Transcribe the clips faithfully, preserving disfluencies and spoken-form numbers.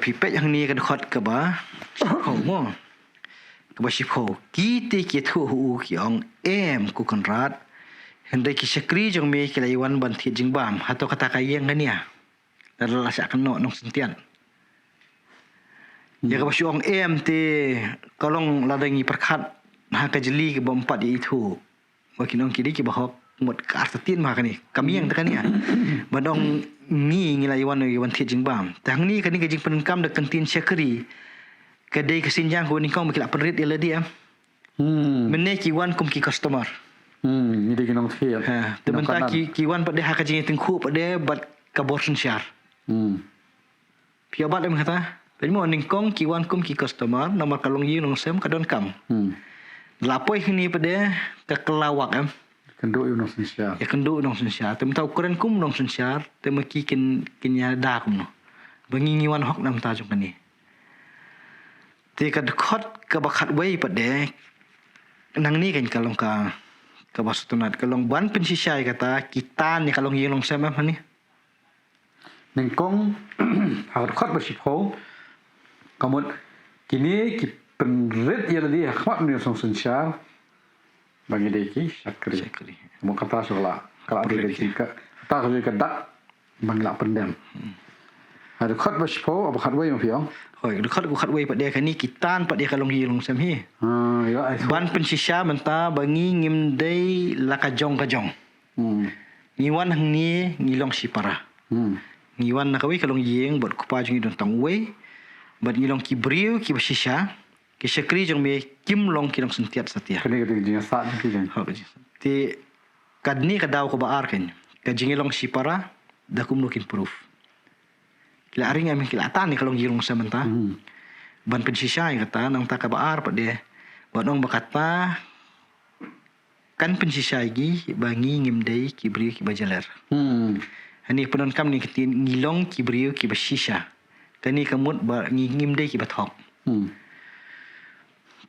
Phi peit hangne ka dkhot kaba shiphew mo. Kaba shiphew. Ki te ki ïathuh ha u ki ong em ko Kynrad. Hynrei ki shakri jong me ki la ïawan ban thied jingbam. Hato kata ka ïeng kane ïa. Lada la shah kynnoh nongsyntiat. Ïa kaba shu ong em te ka long lada ngi pyrkhat ha ka jylliew kaba ym pat ïa ithuh. Ba kin ong ki dei kiba hok mut ka artatien ma kane. Kam ïeng te kane ïa. Ban ong ngi ngi la ïawan ïawan thied jingbam. Te hangne kane ka jingpyndonkam da ka ktien shakri. Ka dei ka synjang kaba nyngkong ba ki la pynrit ïa lade em. Hmm. Mynne ki wan kum ki customer. Hmm, ngi dei ki nongthied. Ha, te mynta ki, ki wan pat de ha ka jingïatyngkhuh pat de bad ka bor synshar. Hmm. Phi ïoh bat em kata. Peit mo nyngkong ki wan kum ki customer, namar ka longïing longsem ka donkam. Hmm. La poi hangne pat de ka kylla wak em. Kynduh ïa u nongsynshar. Ïa kynduh u nongsynshar. Te mynta u kren kum nongsynshar, te ma ki kin, kin ïada kumno. Ba ngi ngi wan hok na bynta jong kane. Te ka dkhot kaba khatwei pat de. Nangne kan ka long ka, kaba sngewtynnat ka long ban pynshisha ïa kata, ki tan ïa ka longïing longsem em hangne. Nyngkong, ha ka dkhot ba shiphew, ka mut kine ki pynrit ïa lade ha khmat u nongsynshar, ba ngi dei ki shakri. Shakri. Mo kata shu la, ka la dei ka jingka, kata ka dei ka dak, ba ngi la pyndem. Hmm. Ha dkhot ba shiphew, ba khatwei ma phi ong? Hooid, dkhot ba khatwei pat de kane ki tan pat de ka longïing longsem hi. Ha, ïa, ai, so. Ban pynshisha mynta ba ngi ngim dei la ka jong ka jong. Hmm. Ngi wan hangne, ngi long shipara. Hmm. Ngi wan na kawei ka longïing, bad u kpa jong ngi don tang uwei. Bad ngi long ki briew, kiba shisha, ki shakri jong me, kim long ki nongsyntiat satia. Kane ka dei ka jingïasah jong ki kan. Ho, ka jingïasah. Te, kane ka daw kaba ar kan. Ka jingïalong shipara, da kumno kin proof. Ki la ring em ki la tan ïa ka longïing longsem mynta. Hmm. Ban pynshisha ïa kata, nangta kaba ar pat de. Ban ong ba kata, kan pynshisha ïa ki, ba ngi ngim dei ki briew kiba jaler. Hmm. Hangne pyndonkam ne ka ktien ngi long ki briew kiba shisha. Kane ka mut ba ngi ngim dei kiba thok. Hmm.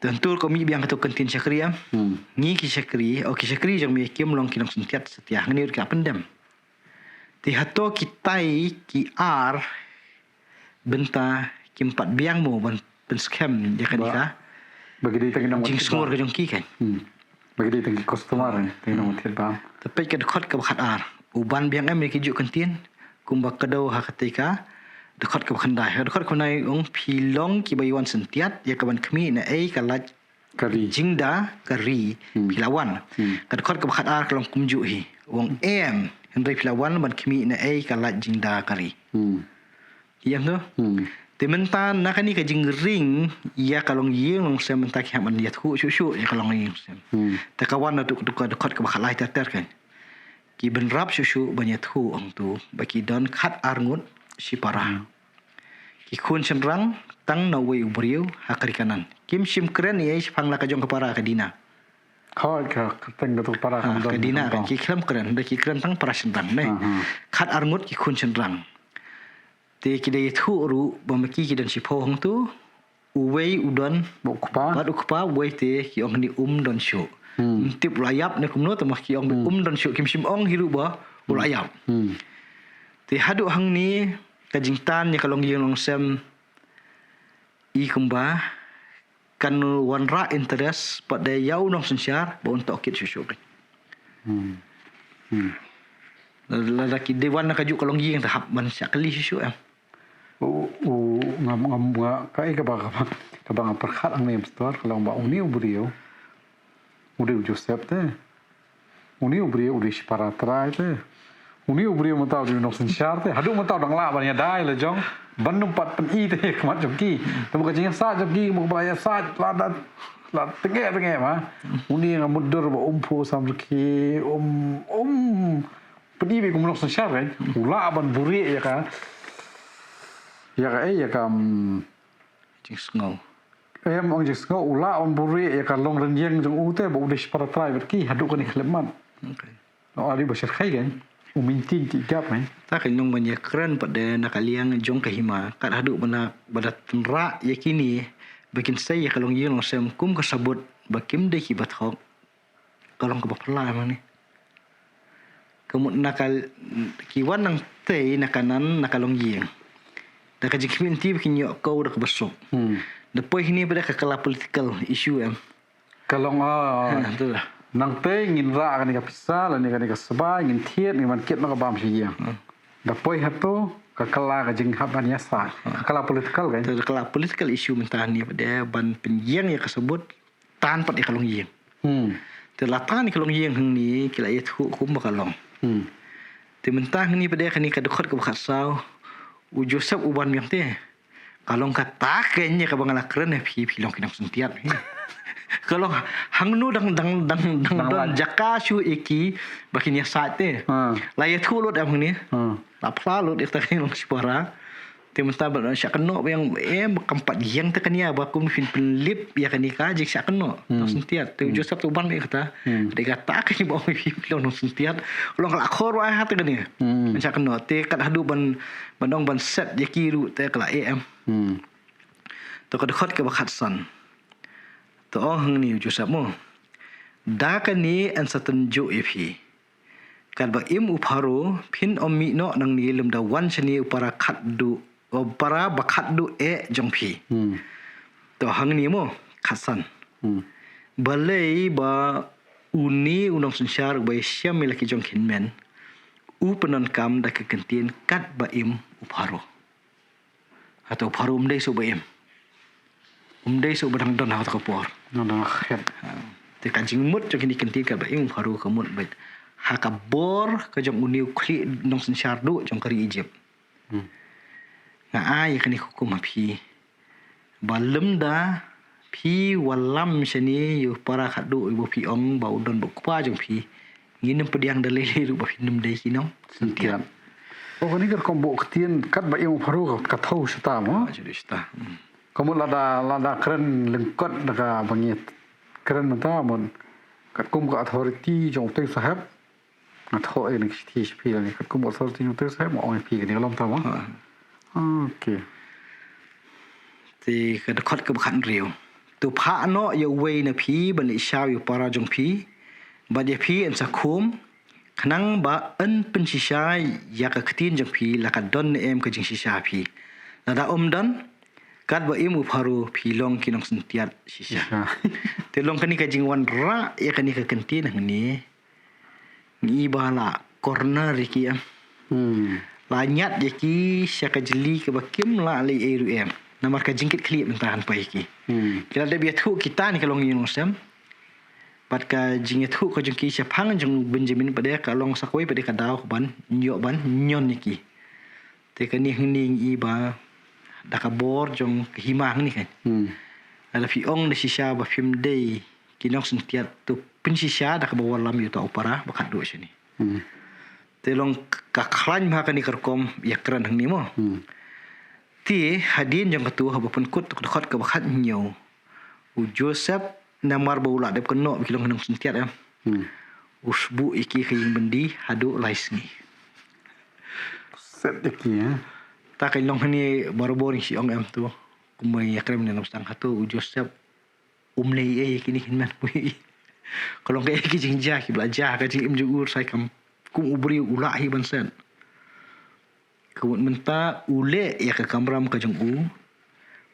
Te hangto ka mih biang kato ka ktien shakri em. Hmm. Ngi ki shakri, o ki shakri jong me kim long ki nongsyntiat satia. Hangne ruh ki la pyndem. Te hato kitai ki ar bynta kim pat biang mo ban pynskhem ïa kane ka. Ba, ba ki dei tang ki nongthied bam. Jingsngur ka jong ki kan. Hmm. Ba ki dei tang ki customer, eh, tang ki nongthied bam. Te peit ka dkhot kaba khatar. U ban biang em ïa ki juh kyntien kumba ka dei ha katei ka dkhot kaba khyndai. Dkhot kaba khyndai ong phi long kiba ïawan syntiat ïa kaban khmih na ei ka lait ka ri. Jingda ka ri. Hmm. Phi la wan. Hmm. Ka dkhot kaba khatar ka long kumjuh hi. U ong em, hynrei phi la wan ban khmih na ei ka lait jingda ka ri. Hmm. Ïa em tu. Hmm. Te mynta na kane ka jingring ïa ka longïing longsem mynta ki hap ban ïathuh shuh shuh ïa ka longïing longsem. Hmm. Te ka wan na tu, tu ka dkhot kaba khatlai ter ter kan. Ki bynrap shuh shuh ban ïathuh hangtu ba ki don khatar ngut shipara. Hmm. Ki khun shynrang tang na uwei u briew ha ka ri Kanaan. Kim shym kren ei ei shaphang la ka jong ka para ka Dina. Hooid, ka, ka teng ka tu para ka, ah, ka Dina ka, ki khlem kren, da ki kren tang para shynrang ne. Aha. Khatar ngut ki khun shynrang. Te ki da ïathuh ruh ba ma ki ki don shiphew hangtu. Uwei u don bad u kpa. Bad u kpa, uwei te ki ong ni um don shuh. Hmm. Ym tip u la ïap ne kumno, te ma ki ong, hmm, um don shuh, kim shym ong hi ruh ba u la ïap. Hmm. Te haduh hangne ka jingtan ïa ka longïing longsem i kumba kan wanrah interest pat de ïa u nongsynshar ba un tohkit shuh shuh. Hmm. Hmm. La, la, la ki dei wan na kajuh ka longïing te hap ban shah kylli shuh shuh em. U, u, ngam, ngam, nga, kaei kaba, kaba, kaba nga pyrkhat hangne, Pastor, ka long ba une u briew u dei u Joseph te. Une u briew u dei shipara trai te. Une u briew mynta u dei u nongsynshar te. Haduh mynta u dang lah ban ïada ïa la jong ban ym pat pyni te ha khmat jong ki. Te ba ka jingïasaid jong ki, ba ka jingïasaid la da, la tengeh tengeh ma. Une nga mutdur ba um phuh samrkhie, um, um pyni beit kum u nongsynshar kan. U lah ban buhrieh ïa ka, ïa ka, eh, ïa ka, mm, jingsngew. Em, ong jingsngew, u lah ban buhrieh ïa ka longrynïeng jong u te ba u dei shipara trai bad ki haduh kane khyllipmat. Okay. Ong ari ba shyrkhei kan. U mynta ki gap kan. Ta kan nong ban ïakren pat de na ka liang jong ka hima. Kat haduh ba na, ba da tynrah ïa kine ba kin sei ïa ka longïing longsem kum ka sabut ba kim dei kiba thok. Ka long kaba phylla ma ne. Ka mut na ka, ki wan nangtei na Kanaan na ka longïing. Da ka jingkhmih lynti ba kin ïoh kew da kaba suk. Hmm. Da poi hangne pat de ka kylla political issue em. Ka long, ah, ha, tu lah. Nangta ngin rah kane ka pisa, lane kane ka sbai, ngin thied, ngin wan kit noh ka bam sha ïing. Hmm. Da poi hato, ka kylla ka jinghap ban ïasaid. Hmm. Ka kylla political kan? Tu da kylla political issue mynta hangne pat de ban pynïeng ïa ka sabut, tan pat ïa ka longïing. Hmm. Te la tan ïa ka longïing hangne, ki la ïathuh kumba ka long. Hmm. Te mynta hangne pat de kane ka dkhot kaba khatsaw, u Joseph u ban biang te. Ka long kata kein ïa kaba nga la kren ïa phi, phi long ki nongsyntiat. Ka long hangno dang, dang, dang, dang don jaka shuh ïa ki ba kin ïasaid te. Ha. La ïathuh lut em hangne. Ha. La phla lut ïa kata ka long shipara. Te mynta ba shah kynnoh ba ïeng, em, kam pat ïeng te kane ba kum phin pynlip ïa kane ka jingshah kynnoh. Hmm. Nongsyntiat. Te u Joseph te u ban ïa kata. Hmm. Te kata ka jingbaw phi long nongsyntiat. Long ka la khor ba ha te kane. Hmm. Shah kynnoh. Te kat haduh ban, ban ong ban set ïa ki ruh te ka la eh em. Hmm. To ka dkhot kaba khatsan. To ong hangne u Joseph mo. Da kane yn sa tynjuh ïa phi. Katba im u Pharaoh, phin ym mih noh nangne lymda wan shane u para khatduh, u para ba khatduh eh jong phi. Hmm. To hangne mo, khatsan. Hmm. Balei ba une u nongsynshar uba ïashem ïa la ki jong ki hynmen, u pyndonkam da ka kyntien katba im u Pharaoh. Hato u Pharaoh um dei shuh ba im. Um dei shuh ba dang don ha kata ka por. Dang don ha khet. Ha. Te ka jingmut jong kine ki kyntien katba im u Pharaoh ka mut beit ha ka bor ka jong une u khlieh nongsynshar duh jong ka ri Egypt. Hmm. Nga ai ïa kane ka hukum ha phi. Ba lymda phi wallam shane ïa u para khatduh uba phi ong ba u don bad u kpa jong phi. Ngin ym pdiang da lei lei ruh ba phin ym dei ki nongsyntiat. Syntiat. Oh, kane ka rukom bad ka ktien katba im u Pharaoh ka, ka thew shata mo. Ah, shu dei shata. Hmm. Ka mut lada, lada kren lyngkot da kaba ngi kren mynta mut katkum ka authority jong u Teng Saheb. Nga thoh ïa kane ka shithi sha phi lane katkum ka authority jong u Teng Saheb nga ong ïa phi kane ka long ta mo. Ha. Okay. Te ka dkhot kaba khathynriew. To phah noh ïa uwei na phi ban leit shaw ïa u para jong phi. Bad ïa phi yn sa khum. Khnang ba yn pynshisha ïa ka ktien jong phi la ka don ne em ka jingshisha ha phi. Lada ym don, katba im u Pharaoh phi long ki nongsyntiat shisha. Shisha. Te long kane ka jingwanrah ïa kane ka kyntien hangne. Ngi ba la corner ïa ki em. Hmm. La ñiad ïa ki sha ka jylli kaba kim lah leh ei ruh em. Namar ka jingkitkhlieh mynta kan poi ïa ki. Hmm. Ki la dep ïathuh kita ne ka long ïing nongsem. Bad ka jingïathuh ka jong ki shaphang jong u Benjamin pat de ka long sa kawei pat de ka daw ban ïoh ban ñion ïa ki. Te kane hangne ngi i ba da ka bor jong ka hima hangne kan. Hmm. Lada phi ong da shisha ba phim dei ki nongsyntiat to pynshisha da kaba wallam ïa uta u para ba khatduh shane. Hmm. Te long ka khlaiñ bha kane ka rukom ïakren hangne mo. Hmm. Te hadien jong katu haba pynkut ka dkhot kaba khathynñiew. U Joseph namar ba u la dep kynnoh ba ki long ki nongsyntiat em. Hmm. U sbuh ïa ki ha ïing byndi haduh lai sngi. Set ïa ki, eh. Ta ka long hangne barabor ngi shu ong em to. Kumba ïakren mynne nongstang hato u Joseph um leh ei ïa kine ki hynmen. Ka long kaei ki jingjia kiba la jia ha ka jingim jong u, sa kam kum u briew u lah hi ban set. Ka mut mynta u leh ïa ka kamram ka jong u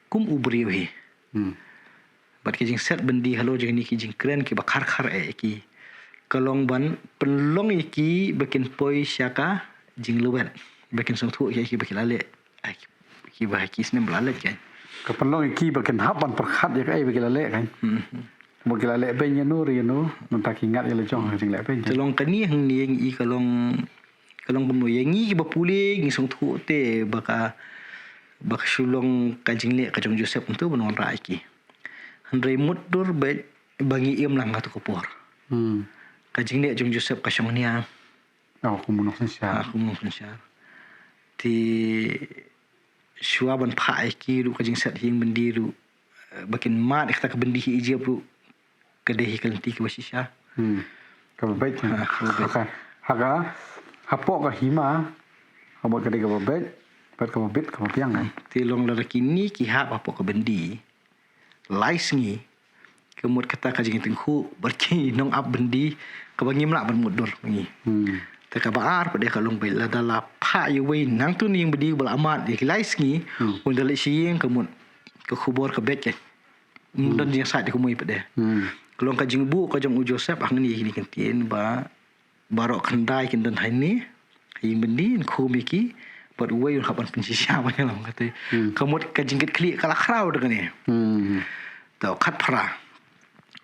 kum u briew hi. Hmm. Bad ka jingset byndi halor jong kine ki jingkren kiba khar khar eh ïa ki. Ka long ban pynlong ïa ki ba kin poi sha ka jinglwet. Ba kin sngewthuh ïa ki ba ki la leh. Ai, kiba ha ki snem ba la leit kan. Ka pynlong ïa ki ba kin hap ban pyrkhat ïa kaei ba ki la leh kan. Hmm. Ba ki la leh beiñ ïano re ïano, mynta ki ngat ïa la jong ha ka jingleh beiñ. Te long kane hangne ngi i ka long, ka long kumno ïa ngi kiba pule ngi sngewthuh te ba ka, ba ka shu long ka jingleh ka jong Joseph mynta ban wanrah ïa ki. Hynrei mutdur bad ba ngi im lang ha katu ka por. Hmm. Ka jingleh jong Joseph ka shong nia. Oh, kum u nongsynshar. Ah, kum u nongsynshar. Te shuwa ban phah ïa ki ruh ka jingset ha ïing byndi ruh, eh, ba kin mad ïa kata ka byndi ha Egypt ruh ka dei hi ka lynti kaba shisha. Hmm. Kaba beit. Ha, kaba beit. Ha ka, ha ka, hapoh ka hima, ka mut ka dei kaba beit, bad kaba beit kaba biang, eh. Te long lada kine ki hap hapoh ka byndi lai sngi. Ka mut kata ka jingïatyngkhuh bad ki nongap byndi kaba ngim lah ban mutdur ngi. Hmm. Te kaba ar pat de ka long beit lada la Ha ïa uwei nangta na ïing byndi ba la amat ïa ki lai sngi. Hmm. Un da leit sha ïing ka mut ka khubor ka beit ka. Hmm. Don jingïasaid da kumwei pat de. Hmm. Ka long ka jingbuh ka jong u Joseph hangne ïa kine ki ktien ba baroh khyndai kin don hangne ha ïing byndi, yn khum ïa ki, bad uwei un hap ban pynshisha, ba ïa long kata. Hmm. Ka mut ka jingkitkhlieh ka la khraw da kane. Hmm. To khatphra.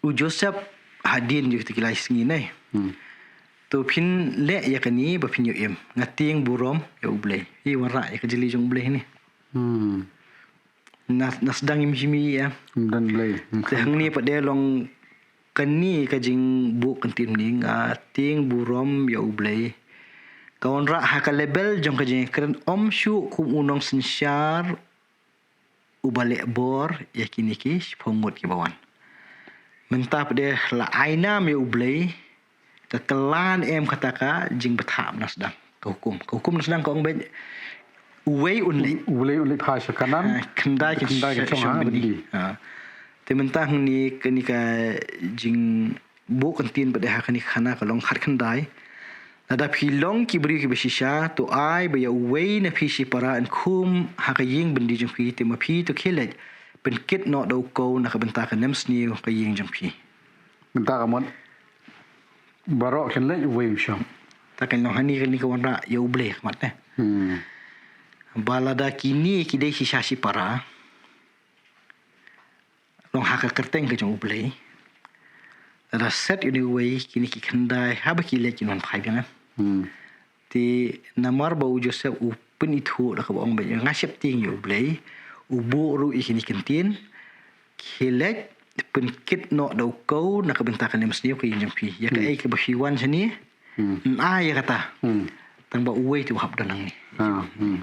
U Joseph hadien jong kita ki lai sngi ne. Hmm. To phin leh ïa kane ba phin ïoh im. Nga tieng burom ïa U Blei. Ïa wanrah ïa ka jingli jong U Blei ne. Hmm. Na, na sdang im shimi ïa. Ym don Blei. Hmm. Te hangne pat de long kane ka jingbuh kyntien mynne, nga tieng burom ïa U Blei. Ka wanrah ha ka level jong ka jingkren ym shuh kum u nongsynshar uba leh bor ïa kine ki shiphew ngut kiba wan. Mynta pat de la ai nam ïa U Blei, ka kylla ne em kata ka jingbthah na sdang. Ka hukum. Ka hukum na sdang ka ong beit uwei un leit. U Blei un leit phai sha Kanaan. Ha, khyndai kin khyndai kin shong shong ha byndi. Byndi. Ha. Te mynta hangne kane ka jingbuh kyntien pat de ha kane ka khana ka long khatkhyndai. Lada phi long ki briew kiba shisha, to ai ba ïa uwei na phi shipara yn khum ha ka ïing byndi jong phi, te ma phi to khie leit pynkit noh da u kow na ka bynta ka nemsniew ka ïing jong phi. Mynta ka mut baroh kin leit, uwei u shong. Ta kan long hangne kane ka wanrah ïa U Blei ka mut ne. Hmm. Ba lada kine ki dei shisha shipara, long ha ka kyrteng ka jong U Blei. Lada set ïa une uwei, kine ki khyndai haba ki leit kin wan phai biang. Hmm. Te namar ba u Joseph u pynithuh da kaba ong ba nga sheptieng ïa U Blei, u buh ruh ïa kine ki kyntien, khie leit pynkit noh da u kow na ka bynta ka nemsniew ka ïing jong phi. Ïa kaei kaba phi wan shane, hmm, yn ai ïa kata. Hmm. Tang ba uwei te u hap don hangne. Ah, hmm.